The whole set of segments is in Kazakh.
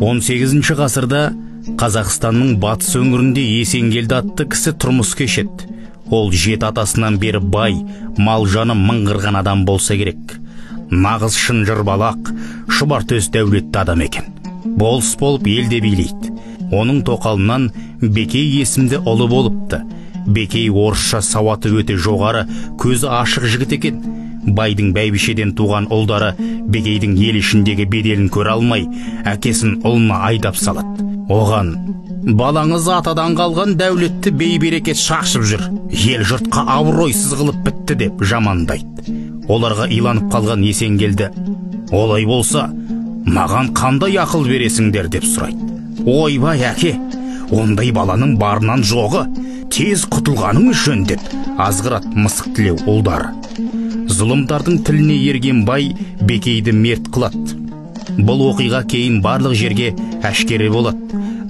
18 ғасырда Қазақстанның батыс өңірінде Есенгелді атты кісі тұрмыс кешеді. Ол жеті атасынан бері бай, мал жаны мыңғырған адам болса керек. Нағыз шынжыр балақ, шұбар төс дәулетті адам екен. Болыс болып елде билейді. Оның тоқалынан Бекей есімді ұлы болыпты. Бекей орысша сауаты өте жоғары, көзі ашық жігіт екен. Байдың бәйбішеден туған ұлдары Бекейдің ел ішіндегі беделін көре алмай, әкесін ұлына айдап салады. Оған: «Балаңыз атадан қалған дәулетті бейберекет шашып жүр, ел жұртқа абыройсыз қылып бітті», деп жамандайды. Оларға иланып қалған Есенгелді: «Олай болса, маған қандай ақыл бересіңдер?» деп сұрайды. «Ойбай, әке, ондай баланың барынан жоғы, тез құтылғаның жөн», деп азғырат мысық тілеу ұлдары. Зұлымдардың тіліне ерген бай Бекейді мерт қылады. Бұл оқиға кейін барлық жерге әшкере болады.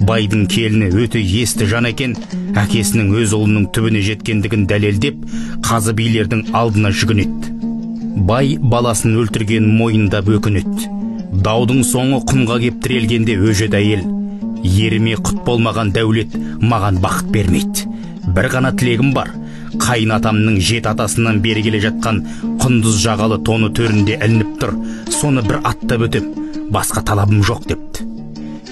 Байдың келіні өте есті жан екен, әкесінің өз ұлының түбіне жеткендігін дәлелдеп, қазы билердің алдына жүгінеді. Бай баласын өлтірген мойындап өкінеді. Даудың соңы құмға кеп тірелгенде өжет әйел: «Еріме құт болмаған дәулет маған бақыт бермейді. Бір ғана тілегім бар. Қайын атамның жеті атасынан бері келе жатқан құндыз жағалы тоны төрінде ілініп тұр. Соны бір аттап өтем, басқа талабым жоқ», депті.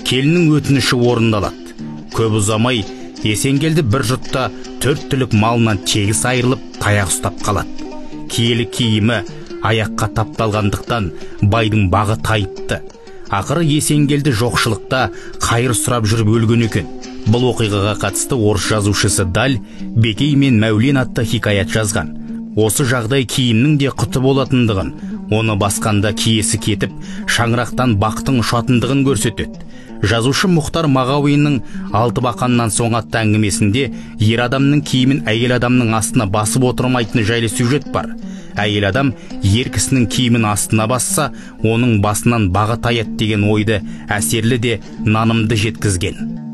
Келіннің өтініші орындалады. Көп ұзамай Есенгелді бір жұтта төрт түлік малынан тегіс айырылып, таяқ ұстап қалады. Киелі киімі аяққа тапталғандықтан байдың бағы тайыпты. Ақыры Есенгелді жоқшылықта қайыр сұрап жүріп өлген екен. Бұл оқиғаға қатысты орыс жазушысы Даль «Бекей мен Мәулен» атты хикаят жазған. Осы жағдай киімнің де құты болатындығын, оны басқанда киесі кетіп, шаңырақтан бақтың ұшатындығын көрсетеді. Жазушы Мұхтар Мағауиннің «Алты бақаннан соң» атты әңгімесінде ер адамның киімін әйел адамның астына басып отырмайтыны жайлы сюжет бар. Әйел адам ер кісінің киімін астына басса, оның басынан бағы таяды деген ойды әсерлі де нанымды жеткізген.